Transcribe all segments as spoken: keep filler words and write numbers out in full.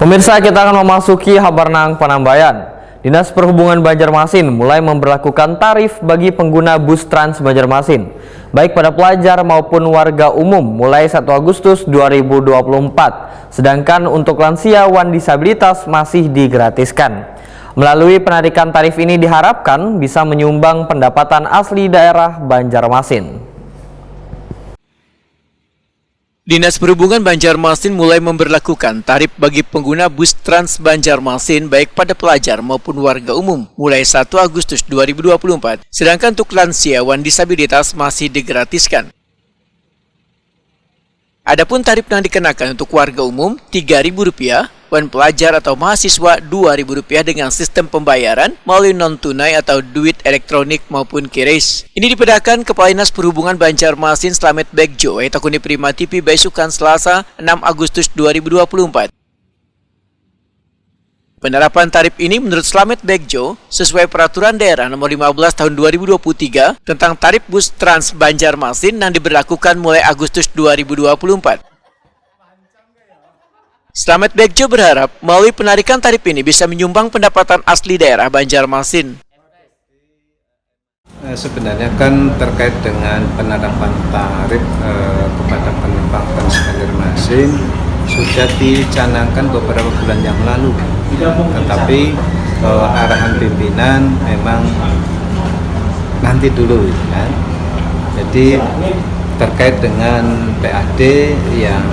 Pemirsa, kita akan memasuki habar nang panambayan. Dinas Perhubungan Banjarmasin mulai memberlakukan tarif bagi pengguna bus Trans Banjarmasin, baik pada pelajar maupun warga umum, mulai satu Agustus dua ribu dua puluh empat. Sedangkan untuk lansia wan disabilitas masih digratiskan. Melalui penarikan tarif ini diharapkan bisa menyumbang pendapatan asli daerah Banjarmasin. Dinas Perhubungan Banjarmasin mulai memberlakukan tarif bagi pengguna bus Trans Banjarmasin, baik pada pelajar maupun warga umum, mulai satu Agustus dua ribu dua puluh empat, sedangkan untuk lansia wan disabilitas masih digratiskan. Adapun tarif yang dikenakan untuk warga umum, tiga ribu rupiah, wan pelajar atau mahasiswa, dua ribu rupiah, dengan sistem pembayaran melalui non tunai atau duit elektronik maupun kiris. Ini dipedakan Kepala Dinas Perhubungan Banjarmasin, Slamet Begjo, wayah takuni Prima T V baisukan Selasa, enam Agustus dua ribu dua puluh empat. Penerapan tarif ini menurut Slamet Begjo sesuai Peraturan Daerah Nomor lima belas Tahun dua ribu dua puluh tiga tentang tarif bus Trans Banjarmasin yang diberlakukan mulai Agustus dua ribu dua puluh empat. Slamet Begjo berharap melalui penarikan tarif ini bisa menyumbang pendapatan asli daerah Banjarmasin. Eh, sebenarnya kan terkait dengan penerapan tarif, eh, kepada penumpang Trans Banjarmasin sudah dicanangkan beberapa bulan yang lalu, tetapi, eh, arahan pimpinan memang nanti dulu, gitu kan. Jadi terkait dengan P A D yang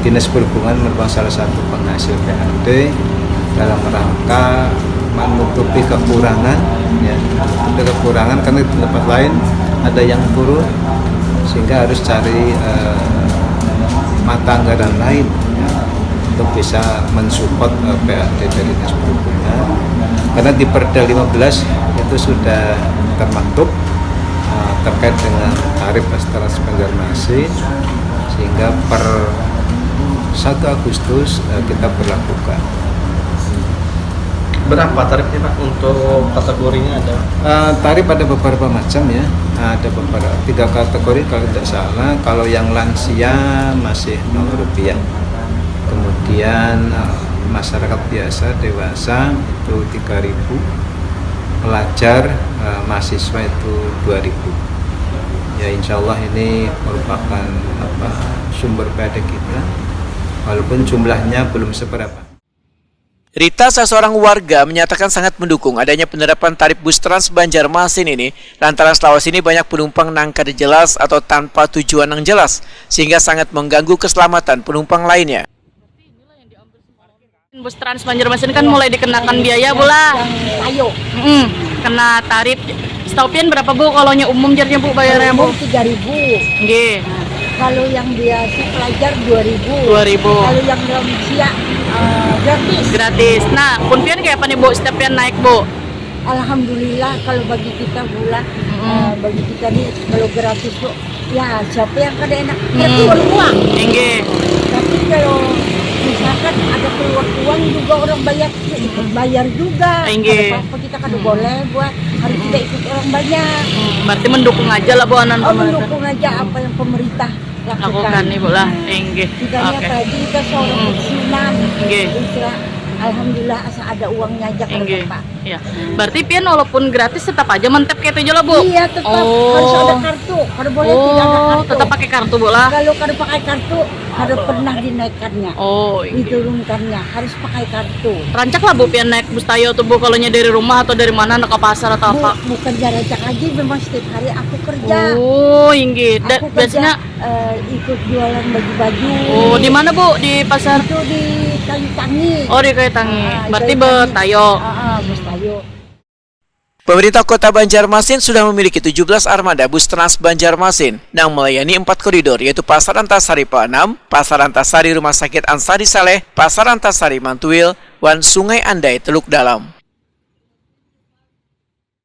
Dinas Perhubungan merupakan salah satu penghasil P A D dalam rangka menutupi kekurangan, ya, ada kekurangan karena di tempat lain ada yang turun, sehingga harus cari, eh, mata anggaran lain, ya, untuk bisa mensupport, eh, P A D dari Dinas Perhubungan. Karena di Perda lima belas itu sudah termaktub, eh, terkait dengan tarif Trans Banjarmasin, sehingga per satu Agustus, eh, kita berlakukan. Berapa tarifnya, Pak, untuk kategorinya ada? Eh, tarif ada beberapa macam, ya. Ada beberapa, tiga kategori kalau tidak salah. Kalau yang lansia masih nol rupiah. Kemudian, eh, masyarakat biasa, dewasa itu tiga ribu. Pelajar, eh, mahasiswa itu dua ribu. Ya, insya Allah ini merupakan, apa, sumber P A D kita. Walaupun jumlahnya belum seberapa. Rita, salah seorang warga, menyatakan sangat mendukung adanya penerapan tarif bus Trans Banjarmasin ini, lantaran selawas ini banyak penumpang nang kada jelas atau tanpa tujuan nang jelas, sehingga sangat mengganggu keselamatan penumpang lainnya. Bus Trans Banjarmasin kan mulai dikenakan biaya, Bu, lah. Ayo. Mm, kena tarif. Setahu pian berapa, Bu, kalau nya umum, jarnya, Bu, bayarnya, Bu? Umum tiga ribu. Nggih. Kalau yang biasa pelajar dua ribu. Dua ribu. Kalau yang lansia, eh, gratis. Gratis. Nah, pun pian kayak apa nih, Bu, setiap pian naik, Bu? Alhamdulillah, kalau bagi kita, Bu, lah, eh, bagi kita nih, kalau gratis, Bu, ya, siapa yang kada enak? Berarti, hmm, baru uang. Inggih. Tapi kalau misalkan ada keluar uang juga orang bayar, ya ikut bayar juga. Inggih. Kada apa-apa, kita kada, hmm, boleh buat, harus tidak ikut orang banyak. Hmm, berarti mendukung aja lah, Bu, anan. Oh, pemerintah. Mendukung aja apa yang pemerintah lakukan. Lakukan, Ibu, lah. Inggih. Misalnya, oke, tadi kita seorang, hmm, pensiunan. Inggih. Terus ya, alhamdulillah, asal ada uangnya aja, inggih, kalau Bapak. Iya. Berarti pian walaupun gratis tetap aja mentep kayak itu aja lah, Bu? Iya, tetap. Oh. Harus ada kartu. Kada boleh tidak ada kartu. Oh, tetap pakai kartu, Bu, lah? Kalau kada pakai kartu, kada pernah dinaikkannya. Oh, iya. Diturunkannya. Harus pakai kartu. Rancak lah, Bu, pian naik bus Tayo tuh, Bu, kalau nya dari rumah atau dari mana, nak ke pasar atau, Bu, apa? Bukan rancak lagi, memang setiap hari aku kerja. Oh, inggih. Da-, aku kerja, biasanya, eh, ikut jualan baju-baju. Oh, di mana, Bu? Di pasar? Itu di Kayu Tangi. Oh, di Kayu Tangi. Ah, berarti Kayu Tangi. Betayo. Ah, ah, betayo. Pemerintah Kota Banjarmasin sudah memiliki tujuh belas armada bus Trans Banjarmasin yang melayani empat koridor, yaitu Pasar Antasari Peanam, Pasar Antasari Rumah Sakit Ansari Saleh, Pasar Antasari Mantuil, wan Sungai Andai Teluk Dalam.